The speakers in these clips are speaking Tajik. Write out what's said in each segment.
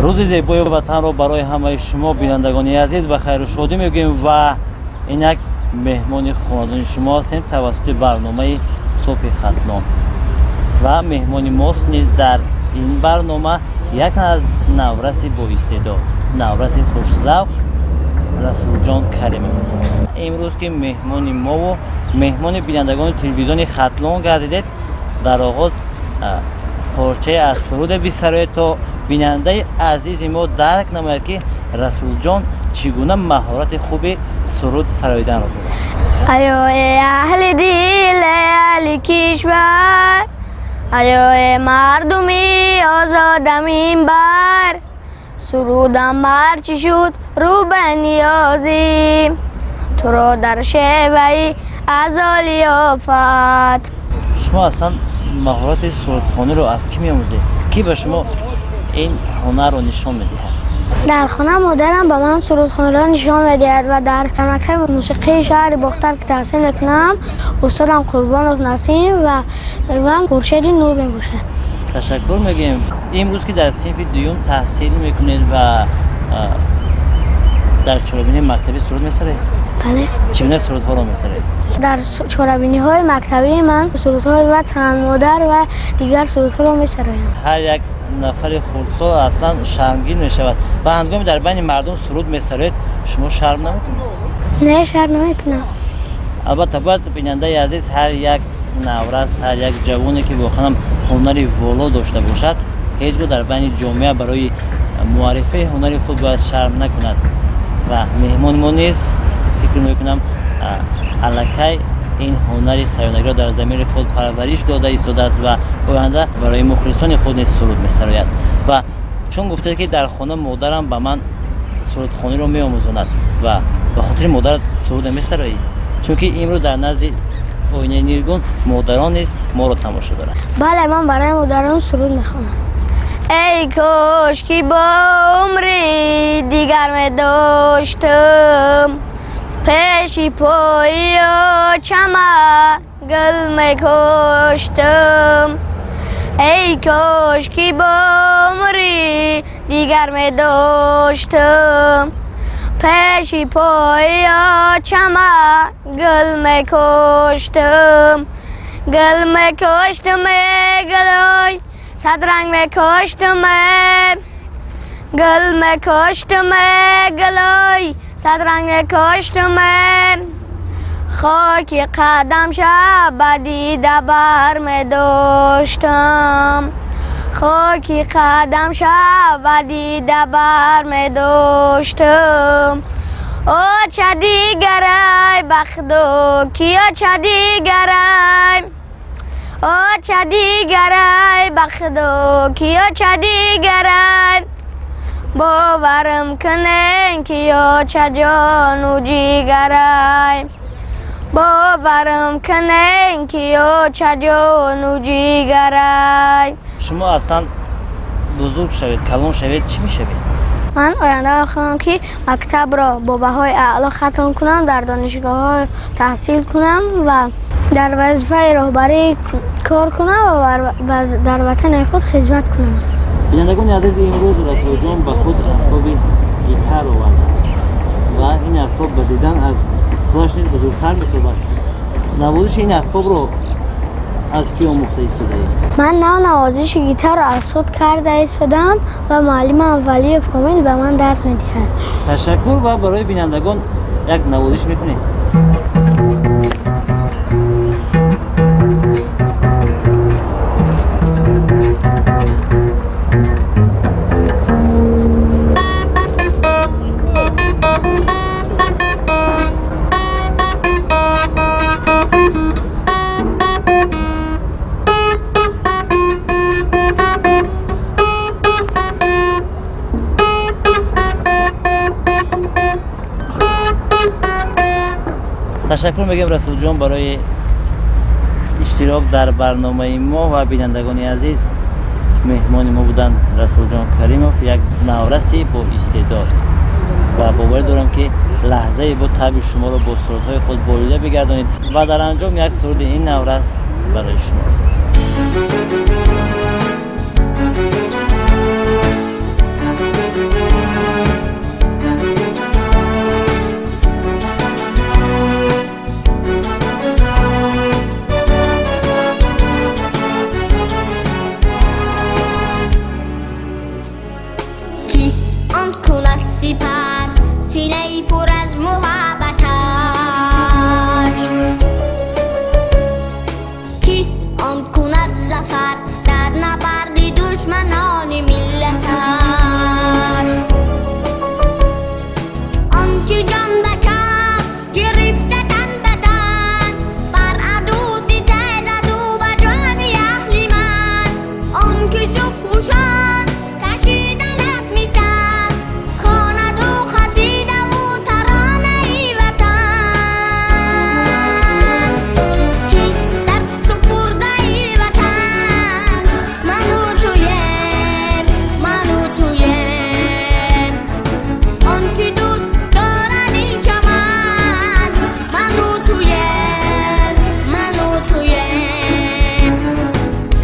Рӯзи зебои ватанро барои ҳамаи шумо бинандагони азиз ба хайру шодӣ мегӯем ва инак меҳмони хонадони шумо ҳастем тавассути барномаи Субҳи Хатлон. Ва меҳмони мост низ дар ин барнома як аз навраси боистеъдод, навраси хушзавқ Расулҷон Каримов. Имрӯз ки меҳмони мову меҳмони бинандагони телевизиони Хатлон гардидед, дар оғоз порчае аз суруде бисароед, то бинандаи азизи мо дарк намояд, ки Расулҷон чӣ гуна маҳорати хуби суруд сароиданро дорад. Аё эй аҳли дил, эй аҳли кишвар, аё эй мардуми озода минбар, сурудам ҳарчи шуд рӯ ба ниёзӣ, туро дар шеваи азоли офат. Шумо аслан маҳорати сурудхониро аз кӣ меомӯзед? Кӣ ба шумо ин ҳунарро нишон медиҳад? Дар хона модарам ба ман сурудхониро нишон медиҳад ва дар мактаби мусиқии шаҳри Бохтар, ки таҳсил мекунам, устодам Қурбонов Насим ва Хуршеди Нур мебошад. Ташаккур мегӯем. Имрӯз ки дар синфи дуюм таҳсил мекунед ва дар чорабинии мактабӣ суруд месароед? Бале. Чӣ гуна сурудҳоро месароед? Дар чорабиниҳои мактабии ман сурудҳои ватан, модар ва дигар сурудҳоро месароям. Ҳар як нафари хурдсол аслан шармгин мешавад ва ҳангоме дар байни мардум суруд месароед, шумо шарм намекунед? Не, шарм намекунам. Албатта, бояд бинандаи азиз, ҳар як наврас, ҳар як ҷавоне, ки воқеан ҳунари воло дошта бошад, ҳеҷ гоҳ дар байни ҷомеа барои муаррифии ҳунари худ бояд шарм накунад. Ва меҳмони мо низ фикр мекунам, аллакай ин ҳунари саёнагиро дар замири худ парвариш дода истодааст ва оянда барои мухлисони худ низ суруд месарояд. Ва чун гуфтед, ки дар хона модарам ба ман сурудхониро меомӯзонад, ва ба хотири модарат суруде месароӣ? Чунки имрӯз дар назди оинаи нилгун модарон низ моро тамошо доранд. Бале, ман барои модарон суруд мехонам. Эй кош ки бо умри дигар медоштам, пеши пои очама гул мекоштам. Эй кош ки бо умри дигар медоштам, пеши пои очама гул мекоштам. Гул мекоштам, гулой садранг мекоштам, гул мекоштам, гулой садранг мекоштам. Хоки қадам шаб ба дида бар медоштам, хоки қадам шаб ба дида бар медоштам. Оча дигарай, бахду ки оча дигарай, оча дигарай, бахду ки оча дигарай, боварам кунен ки оча ҷону ҷигарай, боварам кунен ки оча ҷону ҷигарай. Шумо аслан бузург шавед, калон шавед, чӣ мешавед? Ман оянда мехоҳам, ки мактабро бо баҳои аъло хатм кунам, дар донишгоҳҳо таҳсил кунам ва дар вазифаи роҳбарӣ кор кунам ва дар ватани худ хизмат кунам. Бинандагони азиз, имрӯз Расулҷон ба худ асбоби гитар овардааст ва ин асбоб ба дидан аз худаш низ бузургтар метобад. Навозиши ин асбобро аз кӣ омӯхта истодаед? Ман нав навозиши гитарро аз худ карда истодам ва муаллимам Валиев Комил ба ман дарс медиҳад. Ташаккур ва барои бинандагон як навозиш мекунед. Ташаккур мегӯем, Расулҷон, барои иштирок дар барномаи мо. Ва бинандагони азиз, меҳмони мо буданд Расулҷон Каримов, як навраси бо истеъдод, ва боварӣ дорам, ки лаҳзае бо табъи шуморо бо сурудҳои худ болида бигардонед. Ва дар анҷом як суруди ин наврас барои шумост. Он кунад сипар синаи пур аз муҳаббаташ? Кист он кунад зафар дар набарди душманони миллаташ? Он ки ҷон ба каф гирифта тан ба тан, бар аду ситезаду ба ҷони аҳли ман. Он ки субҳу шом кашида назми сар, хонаду қасидаву таронаи ватан. Кист сарсупурдаи ватан? Ману туем, ману туем. Он ки дӯст дорад ин чаман, ману туем, ману туем.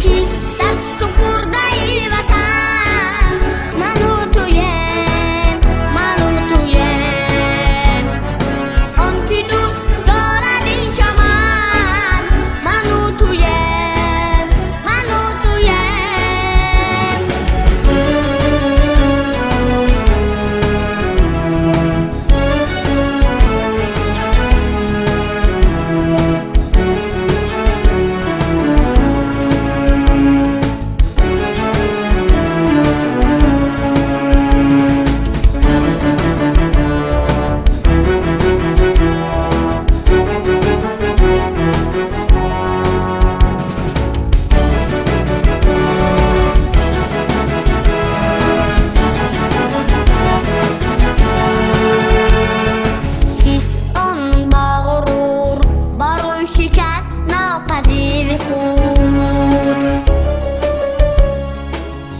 Кист сарсупурдаи ватан? Ману туем, ману туем. Он ки дӯст дорад ин чаман, ману туем, ману туем. Кист он бо ғурур барои шикаст нопазири худ?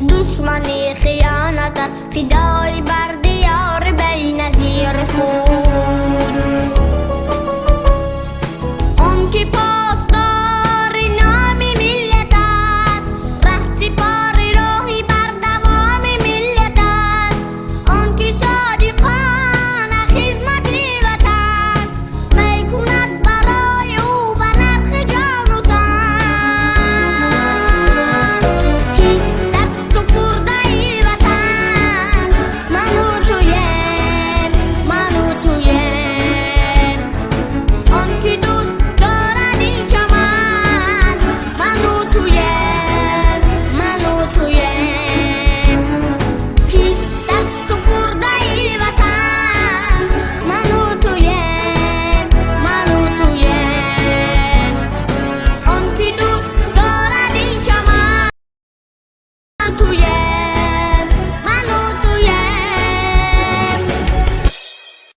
Душмани хиёнатат фидои бар диёри беназири худ.